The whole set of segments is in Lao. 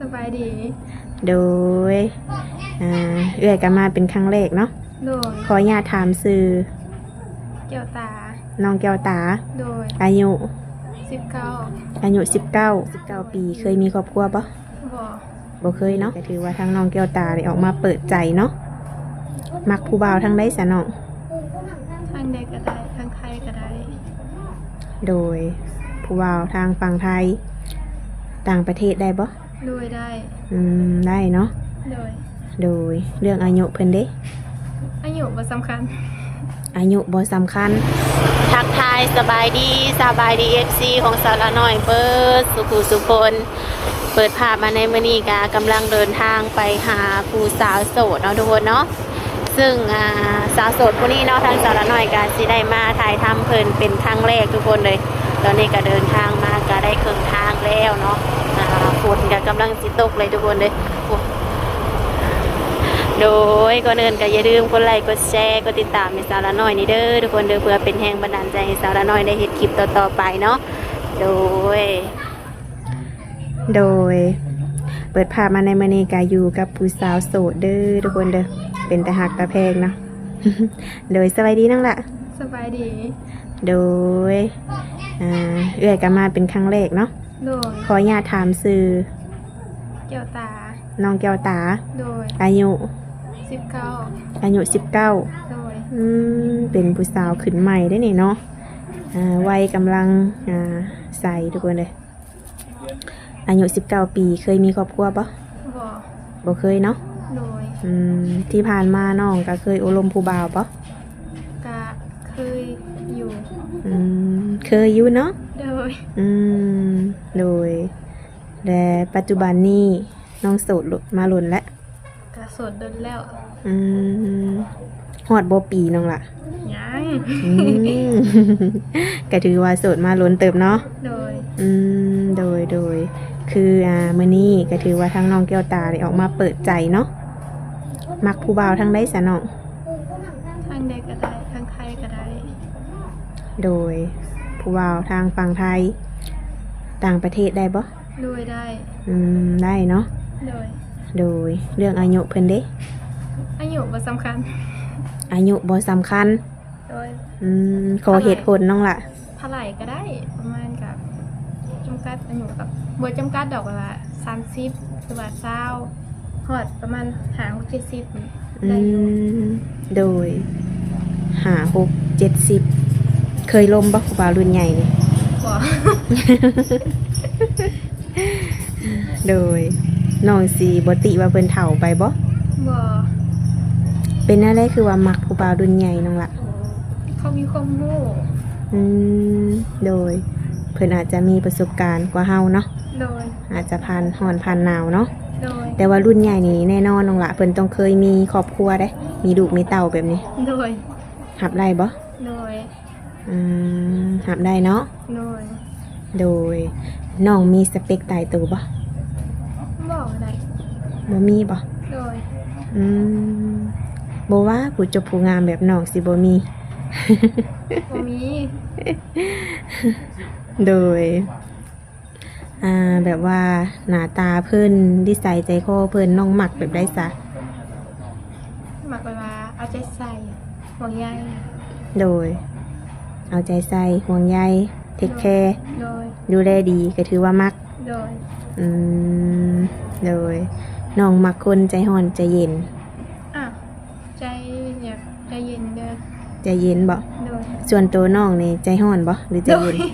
ສະບາຍດີ. ໂດຍ ອ່າ ເອື້ອຍກໍມາເປັນຄັ້ງແລກເນາະ. ໂດຍ. ຂໍອະນຸຍາດຖາມຊື່. ແກ້ວຕາ. ນ້ອງແກ້ວຕາ. ໂດຍ. ອາຍຸ? ສິບເກົ້າ. ອາຍຸສິບເກົ້າ ສິບເກົ້າປີ. ເຄີຍມີຄອບຄົວບໍ່? ບໍ່. ບໍ່ເຄີຍເນາະ. ກໍຖືວ່າທາງນ້ອງແກ້ວຕາໄດ້ອອກມາເປີດໃຈເນາະ. ມັກຜູ້ບ່າວທາງໃດຊະນ້ອງ? ທາງໃດກໍໄດ້ ທາງໄທກໍໄດ້. ໂດຍ. ຜູ້ບ່າວທາງຝັ່ງໄທ ຕ່າງປະເທດໄດ້ບໍ່? ໂດຍ ໄດ້. ອືມ ໄດ້ເນາະ. ໂດຍ. ໂດຍ. ເລື່ອງອາຍຸເພິ່ນເດ? ອາຍຸບໍ່ສຳຄັນ. ອາຍຸບໍ່ສຳຄັນ. ທັກທາຍສະບາຍດີ ສະບາຍດີ ເອັຟຊີ ຂອງສາວລານ້ອຍເບິດສູ່ຜູ້ສູ່ຄົນ. ເປີດພາບມາໃນມື້ນີ້ກະກຳລັງເດີນທາງໄປຫາຜູ້ສາວໂສດເນາະທຸກຄົນເນາະ. ຊຶ່ງ ອ່າ ສາວໂສດຜູ້ນີ້ເນາະ ທາງສາວລານ້ອຍກະຊິໄດ້ມາຖ່າຍທຳເພິ່ນເປັນຄັ້ງແລກທຸກຄົນເລີຍ. ຕອນນີ້ກະເດີນທາງມາກະໄດ້ເຄິ່ງທາງແລ້ວເນາະ. ອ່າ ຝົນກະກຳລັງຊິຕົກເລີຍທຸກຄົນເລີຍ. ໂອ້ ໂດຍ. ກ່ອນອື່ນກະຢ່າລືມກົດໄລ ກົດແຊ ກົດຕິດຕາມໃຫ້ສາວລານ້ອຍນີ້ເດີທຸກຄົນເດີ ເພື່ອເປັນແຮງບັນດານໃຈໃຫ້ສາວລານ້ອຍໄດ້ເຮັດຄລິບຕໍ່ໆໄປເນາະ. ໂດຍ. ໂດຍ. ເປີດພາບມາໃນມື້ນີ້ກະຢູ່ກັບຜູ້ສາວໂສດເດີທຸກຄົນເດີ. ເປັນຕາຮັກຕາແພງເນາະ. ໂດຍ. ສະບາຍດີນ້ອງລະ. ສະບາຍດີ. ໂດຍ. ອ່າ ເອື້ອຍກໍມາເປັນຄັ້ງແລກເນາະ. ໂດຍ. ຂໍອະນຸຍາດຖາມຊື່. ແກ້ວຕາ. ນ້ອງແກ້ວຕາ. ໂດຍ. ອາຍຸ? ສິບເກົ້າ. ອາຍຸສິບເກົ້າ. ໂດຍ. ອືມ ເປັນຜູ້ສາວຂຶ້ນໃໝ່ເດ້ນີ້ເນາະ. ອ່າ ໄວກຳລັງ ອ່າ ໃສທຸກຄົນເອີຍ. ອາຍຸສິບເກົ້າປີ ເຄີຍມີຄອບຄົວບໍ່? ບໍ່. ບໍ່ເຄີຍເນາະ. ໂດຍ. ອືມ ທີ່ຜ່ານມານ້ອງກໍເຄີຍໂອ້ລົມຜູ້ບ່າວບໍ່? ກະເຄີຍຢູ່. ອືມ ເຄີຍຢູ່ເນາະ. ໂດຍ. ອືມ ໂດຍ. ແລະ ປັດຈຸບັນນີ້ນ້ອງໂສດມາດົນແລ້ວ? ກະໂສດດົນແລ້ວ. ອືມ ຮອດບໍ່ປີນ້ອງລະ? ຍັງ. ອືມ ກະຖືວ່າໂສດມາດົນເຕີບເນາະ. ໂດຍ. ອືມ ໂດຍ ໂດຍ. ຄື ອ່າ ມື້ນີ້ກະຖືວ່າທາງນ້ອງແກ້ວຕາໄດ້ອອກມາເປີດໃຈເນາະ. ມັກຜູ້ບ່າວທາງໃດຊະນ້ອງ? ທາງໃດກໍໄດ້ ທາງໄທກໍໄດ້. ໂດຍ. ຜູ້ບ່າວທາງຝັ່ງໄທ ຕ່າງປະເທດໄດ້ບໍ່? ໂດຍ ໄດ້. ອືມ ໄດ້ເນາະ. ໂດຍ. ໂດຍ. ເລື່ອງອາຍຸເພິ່ນເດ? ອາຍຸບໍ່ສຳຄັນ. ອາຍຸບໍ່ສຳຄັນ. ໂດຍ. ອືມ ຂໍເຫດຜົນນ້ອງລະ. ເທົ່າໃດກໍໄດ້ ປະມານກັບ ຈຳກັດອາຍຸກັບ ບໍ່ຈຳກັດດອກ ວ່າສາມສິບ ຫຼືວ່າຊາວ ຮອດປະມານຫ້າຫົກເຈັດສິບນີ້ ອືມ ໄດ້ຢູ່. ໂດຍ. ຫ້າຫົກເຈັດສິບ ເຄີຍລົມບໍ່ ຜູ້ບ່າວລຸ້ນໃຫຍ່ນີ້? ບໍ່. ໂດຍ. ນ້ອງຊິບໍ່ຕິວ່າເພິ່ນເຖົ້າໄປບໍ່? ບໍ່. ເປັນແນວໃດຄືວ່າມັກຜູ້ບ່າວລຸ້ນໃຫຍ່ນ້ອງລະ? ເຂົາມີຄວາມຮູ້. ອືມ ໂດຍ. ເພິ່ນອາດຈະມີປະສົບການກວ່າເຮົາເນາະ. ໂດຍ. ອາດຈະຜ່ານຮ້ອນຜ່ານໜາວເນາະ. ໂດຍ. ແຕ່ວ່າລຸ້ນໃຫຍ່ນີ້ແນ່ນອນນ້ອງລະ ເພິ່ນຕ້ອງເຄີຍມີຄອບຄົວເດ້ ມີລູກມີເຕົ້າແບບນີ້. ໂດຍ. ຮັບໄດ້ບໍ່? ໂດຍ. ອືມ ຮັບໄດ້ເນາະ. ໂດຍ. ໂດຍ. ນ້ອງມີສະເປັກຕາຍໂຕບໍ່? ບໍ່ໄດ້. ບໍ່ມີບໍ່? ໂດຍ. ອືມ ບໍ່ວ່າຜູ້ຈົບຜູ້ງາມແບບນ້ອງຊິບໍ່ມີ. ບໍ່ມີ. ໂດຍ. ອ່າ ແບບວ່າໜ້າຕາເພິ່ນ ນິໄສໃຈຄໍເພິ່ນ ນ້ອງມັກແບບໃດຊະ? ມັກແບບວ່າເອົາໃຈໃສ່ ຫ່ວງໃຍ. ໂດຍ. ເອົາໃຈໃສ່ ຫ່ວງໃຍ ເທກແຄ. ໂດຍ. ດູແລດີ ກໍຖືວ່າມັກ. ໂດຍ. ອືມ ໂດຍ. ນ້ອງມັກຄົນໃຈຮ້ອນໃຈເຢັນ? ອາ ໃຈ ຢາກໃຈເຢັນເດີ. ໃຈເຢັນບໍ? ໂດຍ. ສ່ວນໂຕນ້ອງນີ້ໃຈຮ້ອນບໍ ຫຼືໃຈເຢັນ? ໂດຍ.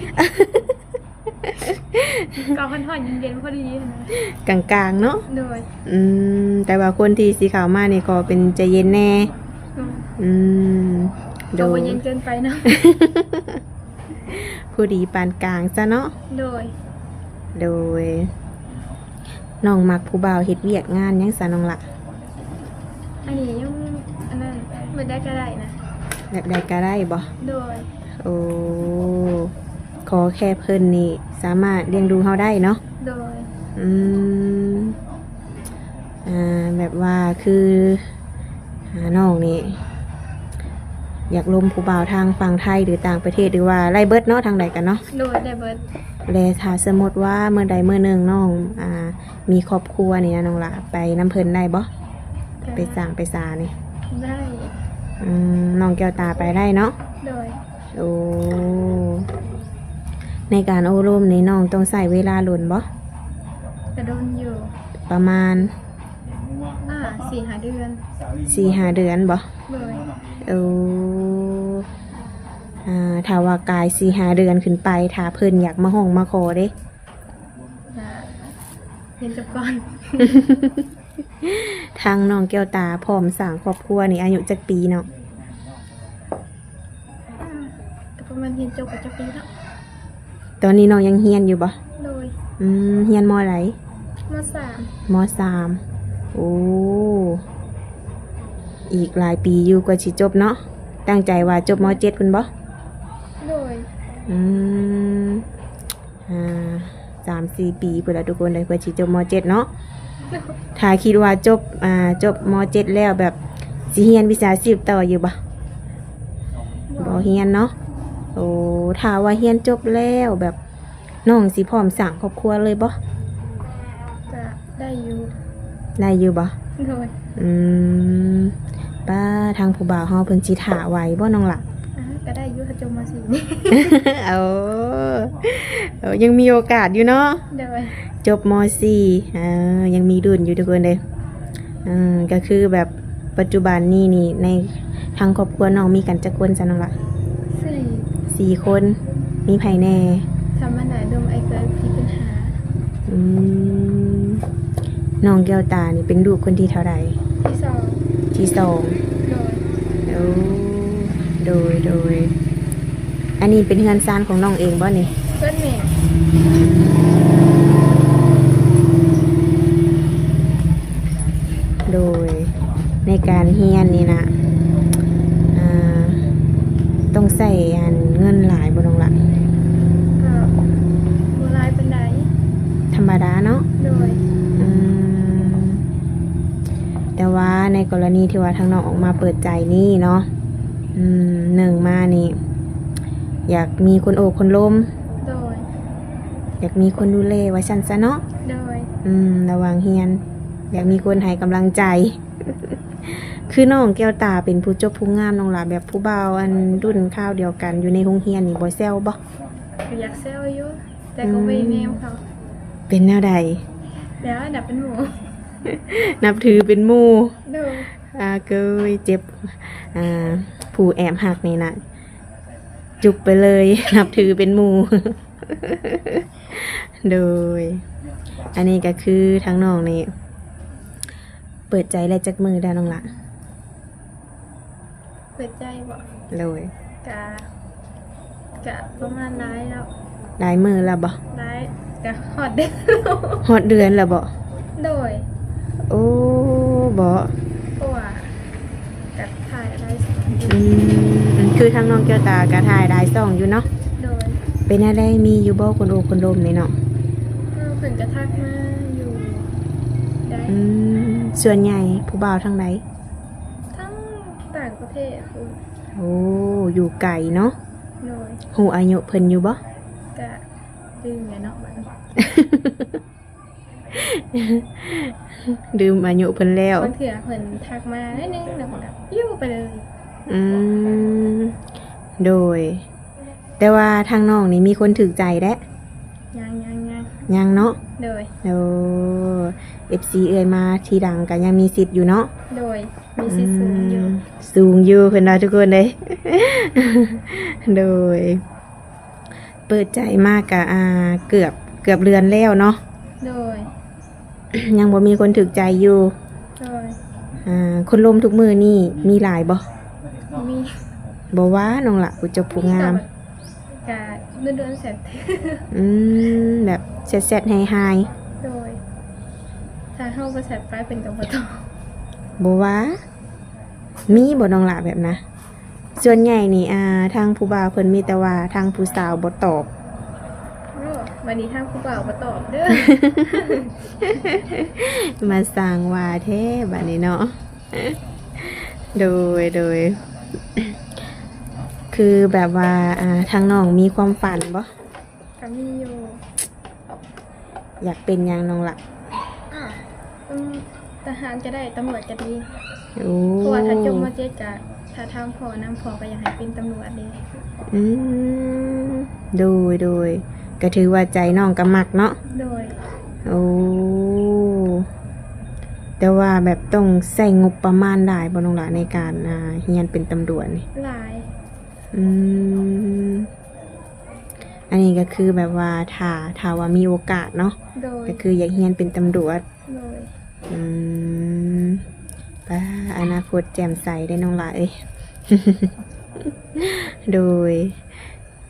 ກໍຮ້ອນໆ ເຢັນໆ ພໍດີຫັ້ນນະ. ກາງໆ ເນາະ. ໂດຍ. ອືມ ແຕ່ວ່າຄົນທີ່ຊິເຂົ້າມານີ້ກໍເປັນໃຈເຢັນແດ່. ໂດຍ. ອືມ ກໍບໍ່ເຢັນເກີນໄປເນາະ. ໂດຍ. ພໍດີປານກາງຊະເນາະ. ໂດຍ. ໂດຍ. ນ້ອງມັກຜູ້ບ່າວເຮັດວຽກງານຫຍັງຊະນ້ອງລະ? ອັນນີ້ຍັງ ອັນນັ້ນ ແບບໃດກໍໄດ້ນະ. ແບບໃດກໍໄດ້ບໍ? ໂດຍ. ໂອ້ ຂໍແຄ່ເພິ່ນນີ້ສາມາດລ້ຽງດູເຮົາໄດ້ເນາະ. ໂດຍ. ອືມ ອ່າ ແບບວ່າຄື ອ່າ ນ້ອງນີ້ຢາກລົມຜູ້ບ່າວທາງຝັ່ງໄທ ຫຼື ຕ່າງປະເທດ ຫຼືວ່າໄດ້ເບິດເນາະ ທາງໃດກໍເນາະ. ໂດຍ ໄດ້ເບິດ. ແລະ ຖ້າສົມມຸດວ່າມື້ໃດມື້ໜຶ່ງນ້ອງ ອ່າ ມີຄອບຄົວນີ້ນະ ນ້ອງຫຼ້າໄປນຳເພິ່ນໄດ້ບໍ່? ໄປສ້າງໄປສານີ້ ໄດ້. ອືມ ນ້ອງແກ້ວຕາໄປໄດ້ເນາະ? ໂດຍ. ໂອ້ ໃນການໂອ້ລົມນີ້ນ້ອງຕ້ອງໃຊ້ເວລາດົນບໍ່? ກະດົນຢູ່. ປະມານ ອ່າ ສີ່ຫ້າເດືອນ. ສີ່ຫ້າເດືອນບໍ່? ໂດຍ. ໂອ້ ອ່າ ຖ້າວ່າກາຍສີ່ຫ້າເດືອນຂຶ້ນໄປ ຖ້າເພິ່ນຢາກມາຮ້ອງມາຂໍເດ້? ກະຮຽນຈົບກ່ອນ. ທາງນ້ອງແກ້ວຕາພ້ອມສ້າງຄອບຄົວນີ້ອາຍຸຈັກປີເນາະ? ອ່າ ກະປະມານຮຽນຈົບກະຈັກປີເນາະ. ຕອນນີ້ນ້ອງຍັງຮຽນຢູ່ບໍ່? ໂດຍ. ອືມ ຮຽນ ມໍໃດ? ມໍສາມ. ມໍສາມ. ໂອ້ ອີກຫຼາຍປີຢູ່ກວ່າຊິຈົບເນາະ. ຕັ້ງໃຈວ່າຈົບ ມໍເຈັດ ພຸ້ນບໍ່? ໂດຍ. ອືມ ອ່າ ສາມສີ່ປີພຸ້ນລະທຸກຄົນເອີຍ ເພື່ອຊິຈົບ ມໍເຈັດ ເນາະ. ຖ້າຄິດວ່າຈົບ ອ່າ ຈົບ ມໍເຈັດ ແລ້ວ ແບບຊິຮຽນວິຊາຊີບຕໍ່ຢູ່ບໍ່? ບໍ່ຮຽນເນາະ. ໂອ້ ຖ້າວ່າຮຽນຈົບແລ້ວ ແບບນ້ອງຊິພ້ອມສ້າງຄອບຄົວເລີຍບໍ່? ກະໄດ້ຢູ່. ໄດ້ຢູ່ບໍ່? ໂດຍ. ອືມ ປ້າ ທາງຜູ້ບ່າວເຮົາເພິ່ນຊິຖ້າໄຫວບໍ່ນ້ອງຫຼ້າ? ອ່າ ກະໄດ້ຢູ່ ຖ້າຈົບ ມໍສີ່. ໂອ້ ໂອ້ ຍັງມີໂອກາດຢູ່ເນາະ. ໂດຍ. ຈົບ ມໍສີ່ ເອີ ຍັງມີລຸ້ນຢູ່ທຸກຄົນເດີ. ເອີ ກະຄືແບບປັດຈຸບັນນີ້ນີ້ ໃນທາງຄອບຄົວນ້ອງມີກັນຈັກຄົນຊະນ້ອງຫຼ້າ? ສີ່. ສີ່ຄົນ. ມີໃຜແດ່? ທຳມະດາ ໂດມ ອ້າຍເຂີຍ ພີ່ເປັນຫ້າ. ອືມ ນ້ອງແກ້ວຕານີ້ເປັນລູກຄົນທີເທົ່າໃດ? ທີສອງ. ທີສອງ. ໂດຍ. ໂອ້ ໂດຍ ໂດຍ. ອັນນີ້ເປັນເຮືອນຊານຂອງນ້ອງເອງບໍ່ນີ້? ເຮືອນແມ່. ໂດຍ. ໃນການຮຽນນີ້ນະ ອ່າ ຕ້ອງໃຊ້ ອັນ ເງິນຫຼາຍບໍ່ນ້ອງຫຼ້າ? ກະບໍ່ຫຼາຍປານໃດ. ທຳມະດາເນາະ? ໂດຍ. ອືມ ແຕ່ວ່າໃນກໍລະນີທີ່ວ່າທາງນ້ອງອອກມາເປີດໃຈນີ້ເນາະ ອືມ ໜຶ່ງມານີ້ ຢາກມີຄົນໂອ້ຄົນລົມ. ໂດຍ. ຢາກມີຄົນດູແລວ່າຊັ້ນຊະເນາະ. ໂດຍ. ອືມ ລະຫວ່າງຮຽນ ຢາກມີຄົນໃຫ້ກຳລັງໃຈ. ຄືນ້ອງແກ້ວຕາເປັນຜູ້ຈົບຜູ້ງາມນ້ອງຫຼ້າ ແບບຜູ້ບ່າວ ອັນ ລຸ້ນຄາວດຽວກັນຢູ່ໃນໂຮງຮຽນນີ້ບໍ່ແຊວບໍ່? ກະຢາກແຊວຢູ່ ແຕ່ກະບໍ່ໄດ້ແນວເຂົາ. ເປັນແນວໃດ? ແບບວ່ານັບເປັນໝູ່. ນັບຖືເປັນໝູ່. ໂດຍ. ອາ ເກີຍ ເຈັບ ອາ ຜູ້ແອບຮັກນີ້ນະ ຈຸບໄປເລີຍ ນັບຖືເປັນໝູ່. ໂດຍ. ອັນນີ້ກະຄືທາງນ້ອງນີ້ ເປີດໃຈໄດ້ຈັກມື້ແລ້ວນ້ອງຫຼ້າ? ເປີດໃຈບໍ່? ໂດຍ. ກະ ກະປະມານຫຼາຍແລ້ວ. ຫຼາຍມື້ແລ້ວບໍ່? ຫຼາຍ ກະຮອດເດືອນ. ຮອດເດືອນແລ້ວບໍ່? ໂດຍ. ໂອ້ ບໍ່ ເພາະວ່າກະຖ່າຍຫຼາຍຊ່ອງຢູ່. ອືມ ຄືທາງນ້ອງແກ້ວຕາກະຖ່າຍຫຼາຍຊ່ອງຢູ່ເນາະ. ໂດຍ. ເປັນແນວໃດ ມີຢູ່ບໍ່ຄົນໂອ້ຄົນລົມນີ້ເນາະ? ເອີ ເພິ່ນກະທັກມາຢູ່ໄດ້. ອືມ ສ່ວນໃຫຍ່ຜູ້ບ່າວທາງໃດ? ທັງຕ່າງປະເທດພຸ້ນ. ໂອ້ ຢູ່ໄກເນາະ. ໂດຍ. ຮູ້ອາຍຸເພິ່ນຢູ່ບໍ່? ກະລືມແລ້ວເນາະ ບາດນີ້ ລືມອາຍຸເພິ່ນແລ້ວ. ບາງເທື່ອເພິ່ນທັກມາໜ້ອຍໜຶ່ງ ແລ້ວເພິ່ນກະປິວໄປເລີຍ. ອືມ ໂດຍ. ແຕ່ວ່າທາງນ້ອງນີ້ມີຄົນຖືກໃຈແລ້ວ? ຍັງ ຍັງ ຍັງ ຍັງເນາະ. ໂດຍ. ໂອ້ ເອັຟຊີ ເອື້ອຍມາທີຫຼັງກະຍັງມີສິດຢູ່ເນາະ. ໂດຍ. ມີສິດສູງຢູ່. ອືມ ສູງຢູ່ເພິ່ນວ່າທຸກຄົນເດ້. ໂດຍ. ເປີດໃຈມາກະ ອ່າ ເກືອບ ເກືອບເດືອນແລ້ວເນາະ. ໂດຍ. ຍັງບໍ່ມີຄົນຖືກໃຈຢູ່. ໂດຍ. ອ່າ ຄົນລົມທຸກມື້ນີ້ມີຫຼາຍບໍ່? ມີ. ບໍ່ວ່ານ້ອງຫຼ້າ ຜູ້ຈົບຜູ້ງາມ. ມີກະ ກະດົນໆແຊັດ. ອືມ ແບບແຊັດໆໄຮໆ. ໂດຍ. ຖ້າເຮົາບໍ່ແຊັດໄປເພິ່ນກະບໍ່ຕອບ. ບໍ່ວ່າ ມີບໍ່ນ້ອງຫຼ້າແບບນະ? ສ່ວນໃຫຍ່ນີ້ ອ່າ ທາງຜູ້ບ່າວເພິ່ນມີແຕ່ວ່າທາງຜູ້ສາວບໍ່ຕອບ. ໂອ້ ບາດນີ້ທາງຜູ້ບ່າວບໍ່ຕອບເດີ. ມາສ້າງວ່າແທ້ບາດນີ້ເນາະ. ໂດຍ ໂດຍ. ຄືແບບວ່າ ອ່າ ທາງນ້ອງມີຄວາມຝັນບໍ່? ກໍມີຢູ່. ຢາກເປັນຫຍັງນ້ອງລະ? ອາ ອືມ ທະຫານກໍໄດ້ ຕຳຫຼວດກໍດີ. ໂອ້ ເພາະວ່າຖ້າຈົບ ມ.ເຈັດ ກໍຖ້າຖາມພໍ່ນຳ ພໍ່ກໍຢາກໃຫ້ເປັນຕຳຫຼວດເດ້. ອືມ ໂດຍ ໂດຍ ກໍຖືວ່າໃຈນ້ອງກໍມັກເນາະ. ໂດຍ. ໂອ້ ແຕ່ວ່າແບບຕ້ອງໃຊ້ງົບປະມານຫຼາຍບໍ່ນ້ອງລະ ໃນການ ອ່າ ຮຽນເປັນຕຳຫຼວດນີ້? ຫຼາຍ. ອືມ ອັນນີ້ກໍຄືແບບວ່າຖ້າ ຖ້າວ່າມີໂອກາດເນາະ. ໂດຍ. ກໍຄືຢາກຮຽນເປັນຕຳຫຼວດ. ໂດຍ. ອືມ ປ້າ ອະນາຄົດແຈ່ມໃສເດ້ນ້ອງຫຼ້າເອີຍ. ໂດຍ.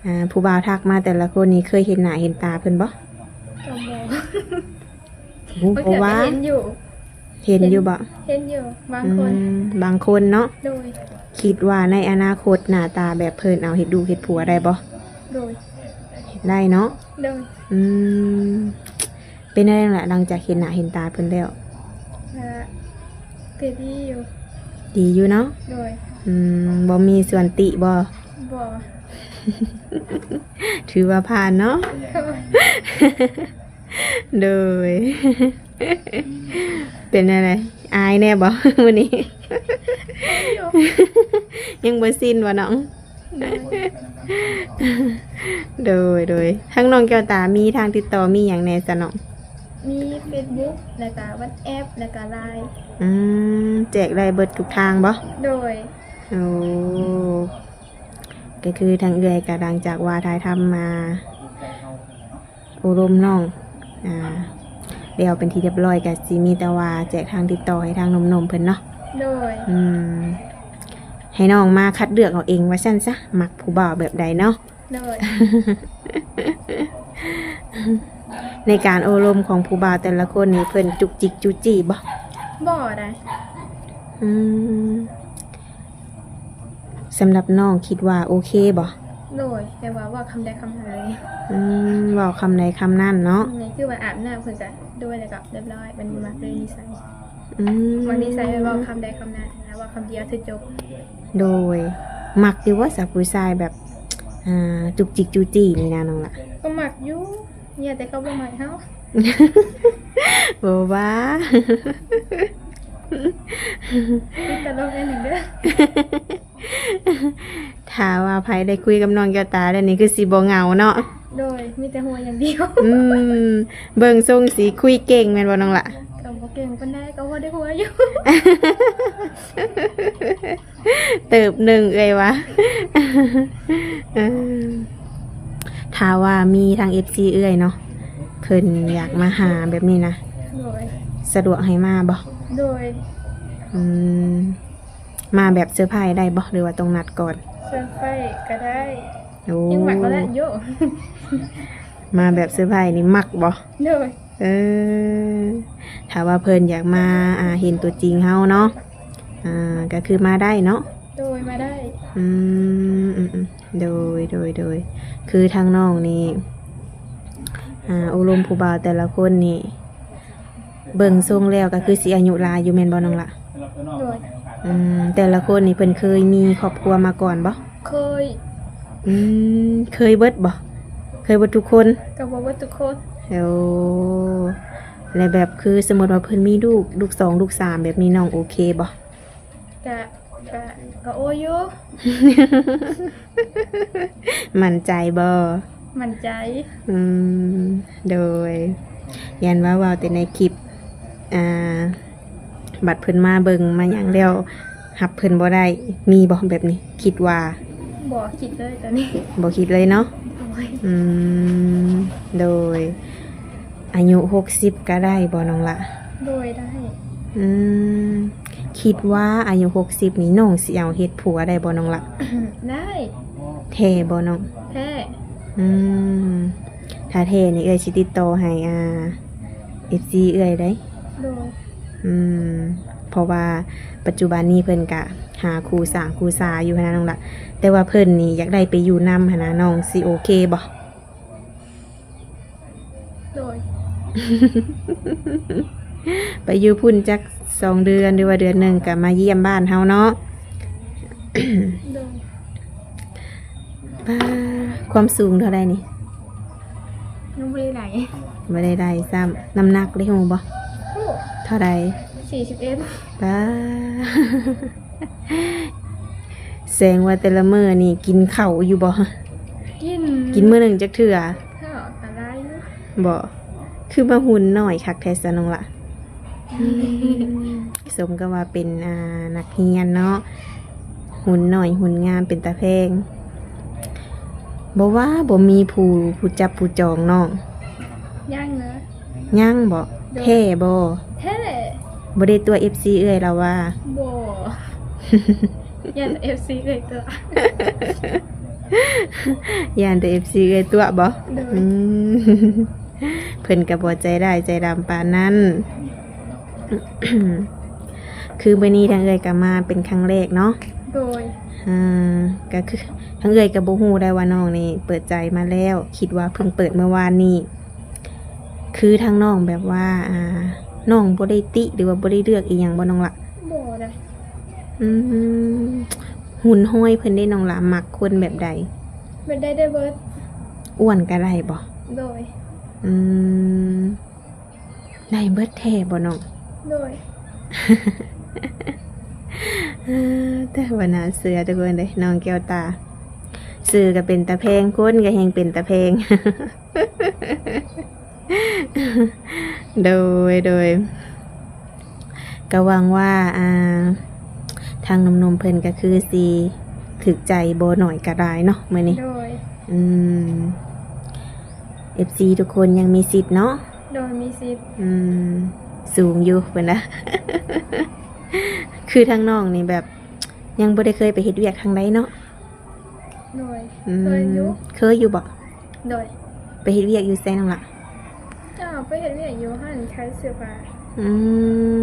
ອ່າ ຜູ້ບ່າວທັກມາແຕ່ລະຄົນນີ້ເຄີຍເຫັນໜ້າເຫັນຕາເພິ່ນບໍ່? ກໍບໍ່. ຮູ້ ເພິ່ນກໍວ່າເຫັນຢູ່. ເຫັນຢູ່ບໍ່? ເຫັນຢູ່ ບາງຄົນ. ອືມ ບາງຄົນເນາະ. ໂດຍ. ຄິດວ່າໃນອະນາຄົດໜ້າຕາແບບເພິ່ນເອົາເຮັດລູກເຮັດຜົວໄດ້ບໍ່? ໂດຍ. ໄດ້ເນາະ. ໂດຍ. ອືມ ເປັນແນວໃດລະ ຫຼັງຈາກເຫັນໜ້າເຫັນຕາເພິ່ນແລ້ວ? ກະ ກະດີຢູ່. ດີຢູ່ເນາະ. ໂດຍ. ອືມ ບໍ່ມີສ່ວນຕິບໍ່? ບໍ່. ຖືວ່າຜ່ານເນາະ. ໂດຍ. ເປັນແນວໃດ ອາຍແດ່ບໍ່ມື້ນີ້? ອາຍຢູ່. ຍັງບໍ່ຊິນບໍ່ນ້ອງ? ໂດຍ. ໂດຍ ໂດຍ. ທາງນ້ອງແກ້ວຕາມີທາງຕິດຕໍ່ມີຫຍັງແດ່ຊະນ້ອງ? ມີເຟສບຸກ ແລ້ວກະວັອດແອັບ ແລ້ວກະລາຍ. ອືມ ແຈກໄດ້ເບິດທຸກທາງບໍ່? ໂດຍ. ໂອ້ ກໍຄືທາງເອື້ອຍກໍຫຼັງຈາກວ່າຖ່າຍທຳມາ ໂອ້ລົມນ້ອງ ອ່າ ແລ້ວເປັນທີ່ຮຽບຮ້ອຍ ກໍຊິມີແຕ່ວ່າແຈກທາງຕິດຕໍ່ໃຫ້ທາງໜຸ່ມໆເພິ່ນເນາະ. ໂດຍ. ອືມ ໃຫ້ນ້ອງມາຄັດເລືອກເອົາເອງວ່າຊັ້ນຊະ ມັກຜູ້ບ່າວແບບໃດເນາະ. ໂດຍ. ໃນການໂອ້ລົມຂອງຜູ້ບ່າວແຕ່ລະຄົນນີ້ ເພິ່ນຈຸກຈິກຈູ້ຈີ້ບໍ່? ບໍ່ໄດ໋. ອືມ ສຳລັບນ້ອງຄິດວ່າໂອເຄບໍ່? ໂດຍ ແຕ່ວ່າເວົ້າຄຳໃດຄຳນັ້ນເລີຍ. ອືມ ເວົ້າຄຳໃດຄຳນັ້ນເນາະ. ແມ່ນ ຄືວ່າອາບນ້ຳເພິ່ນກະ ໂດຍ ແລ້ວກໍຮຽບຮ້ອຍ ບັດນີ້ມັກເລີຍນິໄສ. ອືມ ມັກນິໄສ ເວົ້າຄຳໃດຄຳນັ້ນ ເວົ້າຄຳດຽວຄືຈົບ. ໂດຍ. ມັກຢູ່ບໍ່ສະຜູ້ຊາຍແບບ ອ່າ ຈຸກຈິກຈູ້ຈີ້ນີ້ນະນ້ອງລະ? ກໍມັກຢູ່. ເນຍ ແຕ່ເຂົາບໍ່ມັກເຮົາ. ບໍ່ວ່າ ຕິດຕະຫຼົກໜ້ອຍໜຶ່ງເດີ້. ຖ້າວ່າໃຜໄດ້ຄຸຍກັບນ້ອງແກ້ວຕາແລ້ວນີ້ ຄືຊິບໍ່ເຫງົາເນາະ. ໂດຍ ມີແຕ່ຫົວຢ່າງດຽວ. ອືມ ເບິ່ງຊົງຊິຄຸຍເກັ່ງແມ່ນບໍ່ນ້ອງລະ? ກໍບໍ່ເກັ່ງປານໃດ ກໍພໍໄດ້ຫົວຢູ່. ເຕີບໜຶ່ງເອື້ອຍວ່າ ເອີ ຖ້າວ່າມີທາງເອັຟຊີເອື້ອຍເນາະ ເພິ່ນຢາກມາຫາແບບນີ້ນະ ໂດຍ ສະດວກໃຫ້ມາບໍ່? ໂດຍ. ອືມ ມາແບບເຊີໄພໄດ້ບໍ່ ຫຼືວ່າຕ້ອງນັດກ່ອນ? ເຊີໄພກໍໄດ້. ໂອ້ ຍັງມັກກໍໄດ້ຢູ່. ມາແບບເຊີໄພນີ້ມັກບໍ່? ໂດຍ. ເອີ ຖ້າວ່າເພິ່ນຢາກມາ ອ່າ ເຫັນຕົວຈິງເຮົາເນາະ ອ່າ ກໍຄືມາໄດ້ເນາະ. ໂດຍ ມາໄດ້. ອືມ ອືມ ໂດຍ ໂດຍ ໂດຍ. ຄືທາງນ້ອງນີ້ ອ່າ ໂອ້ລົມຜູ້ບ່າວແຕ່ລະຄົນນີ້ ເບິ່ງຊົງແລ້ວກໍຄືຊິອາຍຸຫຼາຍຢູ່ແມ່ນບໍ່ນ້ອງລະ? ໂດຍ. ອືມ ແຕ່ລະຄົນນີ້ເພິ່ນເຄີຍມີຄອບຄົວມາກ່ອນບໍ່? ເຄີຍ. ອືມ ເຄີຍເບິດບໍ່? ເຄີຍເບິດທຸກຄົນ? ກໍບໍ່ເບິດທຸກຄົນ. ໂອ້ ແລະແບບຄືສົມມຸດວ່າເພິ່ນມີລູກ ລູກສອງ ລູກສາມ ແບບນີ້ ນ້ອງໂອເຄບໍ່? ກະ ກະ ກະໂອຢູ່. ໝັ້ນໃຈບໍ່? ໝັ້ນໃຈ. ອືມ ໂດຍ. ຢ້ານວ່າເວົ້າແຕ່ໃນຄລິບ ອ່າ ບັດເພິ່ນມາເບິ່ງມາຫຍັງແລ້ວ ຮັບເພິ່ນບໍ່ໄດ້ ມີບໍ່ແບບນີ້? ຄິດວ່າ ບໍ່ຄິດເລີຍຕອນນີ້. ບໍ່ຄິດເລີຍເນາະ? ໂດຍ. ອືມ ໂດຍ. ອາຍຸຫົກສິບກໍໄດ້ບໍ່ນ້ອງລະ? ໂດຍ ໄດ້. ອືມ ຄິດວ່າອາຍຸຫົກສິບນີ້ ນ້ອງຊິເອົາເຮັດຜົວໄດ້ບໍ່ນ້ອງລະ? ໄດ້. ແທ້ບໍ່ນ້ອງ? ແທ້. ອືມ ຖ້າແທ້ນີ້ເອື້ອຍຊິຕິດຕໍ່ໃຫ້ ອ່າ ເອັຟຊີເອື້ອຍໄດ໋. ໂດຍ. ອືມ ເພາະວ່າປັດຈຸບັນນີ້ເພິ່ນກະຫາຄູ່ສ້າງຄູ່ສາຢູ່ຫັ້ນນະນ້ອງລະ ແຕ່ວ່າເພິ່ນນີ້ຢາກໄດ້ໄປຢູ່ນຳຫັ້ນນະ ນ້ອງຊິໂອເຄບໍ່? ໂດຍ. ໄປຢູ່ພຸ້ນຈັກສອງເດືອນ ຫຼືວ່າເດືອນໜຶ່ງ ກະມາຢ້ຽມບ້ານເຮົາເນາະ. ໂດຍ. ປ້າ ຄວາມສູງເທົ່າໃດນີ້? ຍັງບໍ່ໄດ້ໄດ້ ບໍ່ໄດ້ໄດ້ຊ້ຳ. ນ້ຳໜັກໄດ້ຮູ້ບໍ່? ຮູ້. ເທົ່າໃດ? ສີ່ສິບເອັດ. ປ້າ ແສງວ່າແຕ່ລະມື້ນີ້ກິນເຂົ້າຢູ່ບໍ່? ກິນ. ກິນມື້ໜຶ່ງຈັກເທື່ອ? ເຂົ້າກໍຫຼາຍຢູ່. ບໍ່? ຄືວ່າຫຸ່ນນ້ອຍຄັກແທ້ຊະນ້ອງລະ. ສົມກັບວ່າເປັນ ອ່າ ນັກຮຽນເນາະ ຫຸ່ນນ້ອຍຫຸ່ນງາມເປັນຕາແພງ. ບໍ່ວ່າບໍ່ມີຜູ້ ຜູ້ຈັບຜູ້ຈອງນ້ອງ? ຍັງເນາະ. ຍັງບໍ? ໂດຍ. ແທ້ບໍ? ແທ້. ບໍ່ໄດ້ຕົວະເອັຟຊີເອື້ອຍລາວວ່າ? ບໍ່. ຢ້ານເອັຟຊີເອື້ອຍຕົວະ. ຢ້ານແຕ່ເອັຟຊີເອື້ອຍຕົວະບໍ? ໂດຍ. ອືມ ເພິ່ນກໍບໍ່ໃຈຮ້າຍໃຈດຳປານນັ້ນ. ຄືມື້ນີ້ທາງເອື້ອຍກໍມາເປັນຄັ້ງແລກເນາະ? ໂດຍ. ອ່າ ກໍຄືທາງເອື້ອຍກໍບໍ່ຮູ້ໄດ້ວ່ານ້ອງນີ້ເປີດໃຈມາແລ້ວ ຄິດວ່າເພິ່ງເປີດເມື່ອວານນີ້. ຄືທາງນ້ອງແບບວ່າ ອ່າ ນ້ອງບໍ່ໄດ້ຕິ ຫຼືວ່າບໍ່ໄດ້ເລືອກອີ່ຫຍັງບໍ່ນ້ອງລະ? ບໍ່ໄດ້. ອືມ ຫຸ່ນຫ້ອຍເພິ່ນເດ້ນ້ອງລະ ມັກຄົນແບບໃດ? ແບບໃດໄດ້ເບິດ. ອ້ວນກໍໄດ້ບໍ? ໂດຍ. ອືມ ໄດ້ເບິດແທ້ບໍ່ນ້ອງ? ໂດຍ. ເອີ ແຕ່ວ່າໜ້າເຊື່ອທຸກຄົນເດ້ ນ້ອງແກ້ວຕາ ຊື່ກໍເປັນຕາແພງ ຄົນກໍແຮ່ງເປັນຕາແພງ. ໂດຍ ໂດຍ ກໍຫວັງວ່າ ອ່າ ທາງໜຸ່ມໆເພິ່ນກໍຄືຊິຖືກໃຈບໍ່ໜ້ອຍກໍຫຼາຍເນາະມື້ນີ້. ໂດຍ. ອືມ ເອັຟຊີທຸກຄົນຍັງມີສິດເນາະ? ໂດຍ ມີສິດ. ອືມ ສູງຢູ່ເພິ່ນນະ. ຄືທາງນ້ອງນີ້ແບບຍັງບໍ່ໄດ້ເຄີຍໄປເຮັດວຽກທາງໃດເນາະ? ໂດຍ. ອືມ ເຄີຍຢູ່. ເຄີຍຢູ່ບໍ? ໂດຍ. ໄປເຮັດວຽກຢູ່ໃສນ້ອງລະ? ເຈົ້າ ໄປເຮັດວຽກຢູ່ຮ້ານຂາຍເສື້ອຜ້າ. ອື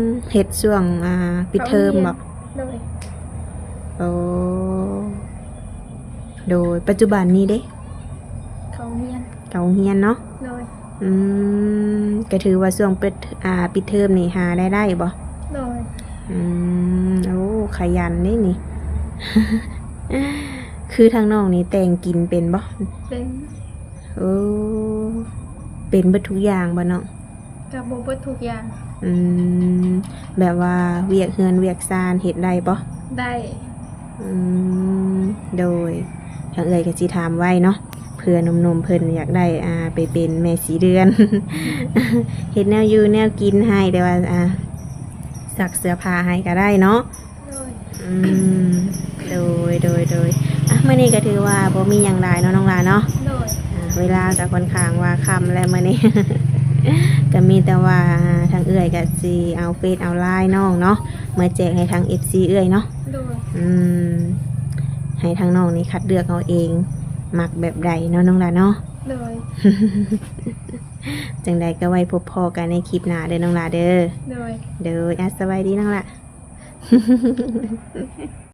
ມ ເຮັດຊ່ວງ ອ່າ ປິດເທີມບໍ? ໂດຍ. ໂອ້ ໂດຍ. ປັດຈຸບັນນີ້ເດ້? ເຂົ້າໂຮງຮຽນ. ເຂົ້າໂຮງຮຽນເນາະ? ໂດຍ. ອືມ ກໍຖືວ່າຊ່ວງປິດ ອ່າ ປິດເທີມນີ້ຫາລາຍໄດ້ບໍ່? ໂດຍ. ອືມ ໂອ້ ຂະຫຍັນເດ້ນີ້. ຄືທາງນ້ອງນີ້ແຕ່ງກິນເປັນບໍ່? ເປັນ. ໂອ້ ເປັນເບິດທຸກຢ່າງບໍ່ນ້ອງ? ກໍບໍ່ເບິດທຸກຢ່າງ. ອືມ ແບບວ່າວຽກເຮືອນວຽກຊານເຮັດໄດ້ບໍ່? ໄດ້. ອືມ ໂດຍ ທາງເອື້ອຍກໍຊິຖາມໄວ້ເນາະ ເພື່ອໜຸ່ມໆເພິ່ນຢາກໄດ້ ອ່າ ໄປເປັນແມ່ສີເດືອນ ເຮັດແນວຢູ່ແນວກິນໃຫ້ ແຕ່ວ່າ ອ່າ ຊັກເສື້ອຜ້າໃຫ້ກໍໄດ້ເນາະ. ໂດຍ. ອືມ ໂດຍ ໂດຍ ໂດຍ. ອ່ະ ມື້ນີ້ກໍຖືວ່າບໍ່ມີຫຍັງຫຼາຍເນາະນ້ອງຫຼ້າເນາະ. ໂດຍ. ອ່າ ເວລາກໍຄ່ອນຂ້າງວ່າຄ່ຳແລ້ວມື້ນີ້ ກໍມີແຕ່ວ່າ ອ່າ ທາງເອື້ອຍກໍຊິເອົາເຟສເອົາລາຍນ້ອງເນາະ ມາແຈກໃຫ້ທາງເອັຟຊີເອື້ອຍເນາະ. ໂດຍ. ອືມ ໃຫ້ທາງນ້ອງນີ້ຄັດເລືອກເອົາເອງ ມັກແບບໃດເນາະນ້ອງຫຼ້າເນາະ. ໂດຍ. ຈັ່ງໃດກໍໄວ້ພົບພໍ້ກັນໃນຄລິບໜ້າເດີນ້ອງຫຼ້າເດີ. ໂດຍ. ໂດຍ ອ່ະ ສະບາຍດີນ້ອງຫຼ້າ.